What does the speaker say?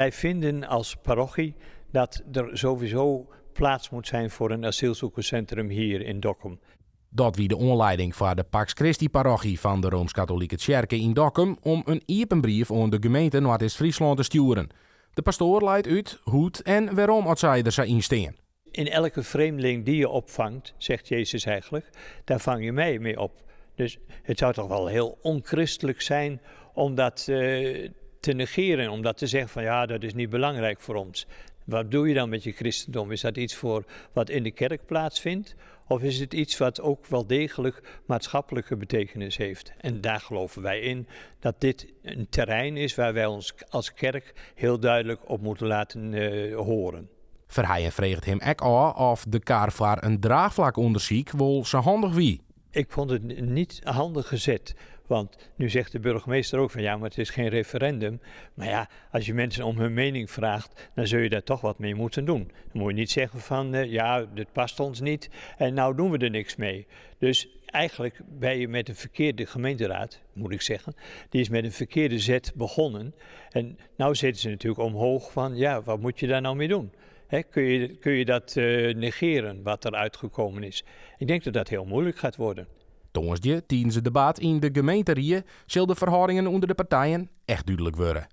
Wij vinden als parochie dat der sowieso plaats moet zijn voor een asielzoekerscentrum hier in Dokkum. Dat wie de oanlieding foar de Pax Christi parochy fan de Roomsk-Katolike Tsjerke yn Dokkum om in iepen brief oan de gemeente Noardeast-Fryslân te stjoeren. De pastoar leit út hoe't en wêrom oft sy der sa yn stean. In elke vreemdeling die je opvangt, zegt Jezus eigenlijk, daar vang je mij mee op. Dus het zou toch wel heel onchristelijk zijn om dat te negeren, om dat te zeggen van ja, dat is niet belangrijk voor ons. Wat doe je dan met je christendom? Is dat iets voor wat in de kerk plaatsvindt? Of is het iets wat ook wel degelijk maatschappelijke betekenis heeft? En daar geloven wij in dat dit een terrein is waar wij ons als kerk heel duidelijk op moeten laten horen. Verheijen freget him ek ôf oft de kar foar in draachflakûndersyk wol sa handich wie. Ik vond het niet handig gezet. Want nu zegt de burgemeester ook van ja, maar het is geen referendum. Maar ja, als je mensen om hun mening vraagt, dan zul je daar toch wat mee moeten doen. Dan moet je niet zeggen van ja, dit past ons niet en nou doen we er niks mee. Dus eigenlijk ben je met een verkeerde gemeenteraad, moet ik zeggen, die is met een verkeerde zet begonnen. En nou zitten ze natuurlijk omhoog van ja, wat moet je daar nou mee doen? Kun je dat negeren wat er uitgekomen is? Ik denk dat dat heel moeilijk gaat worden. Tongersdei tidens it debat yn de gemeenterie sille de ferhâldingen ûnder de partijen echt dúdlik wurde.